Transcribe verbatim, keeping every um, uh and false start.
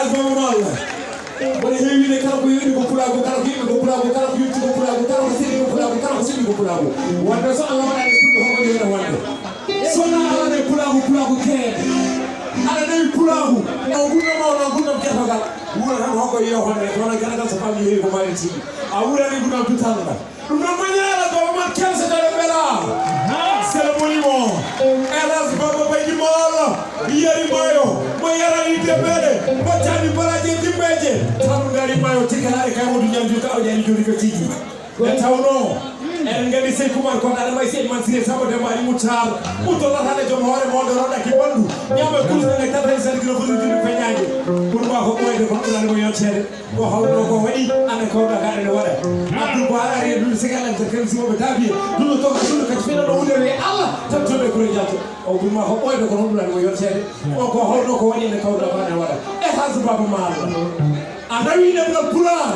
Alfama Malla. Mboɗo heewii ne kala ko yoni ko pulaagu, kala ko yimɓe ko pulaagu, kala ko yonti ko pulaagu, kala ko seli ko pulaagu, kala ko seli ko pulaagu. Wonde so Allah waɗaani pullo, hoko yona wonde. So na Allah ne pulaagu, pulaagu keede. Aɗa nawi pulaagu, o gurdam o, o gurdam gertogal. Wuro tan hoko yo honde, kono garagal so famɗi heewi ko mari tigi. A wurani gurdam dutal ngal. Ɗum noon, mo ñaala ko Omar Kelse Dado Bela. Sela monimo. Elas Baba Baydi Maal. Yeri Mayo. Mo yarani debele. Mo tani baraje dimbeje. Tan ngari Mayo tikalaare kay wodu ñamdu ka o yari joni ko tigi. Nde tawno eɗen nganndi Sey Kumar ko aɗa may Sey Mansire Samba Demba Ali Moutar. Ɓutto latade joom hoore mawɗo roɗaki ɓanndu. Ñaama kurus nde tata e sadi kilo foti jumɓe peñaange. Ɓurma ko ɓooyde kono ɓurani mo yonteede. Ko hawno ko waɗi, ande ko ɗo gaɗa ne waɗa. Abdou Ba ari e ɗum sigal en tan, kan simoɓe tabiye. Ɗum ɗo toka ɗum kadi fina ɗo wudere e Allah, tan toɓe kure jalto. O gumma ko ɓooyde ko honɗum ɗan ko yonteede. O ko hawno ko waɗi, ande ko ɗo gaɗa ne waɗa. E has Baba Maal. A nawi ɗemngal Pulaar.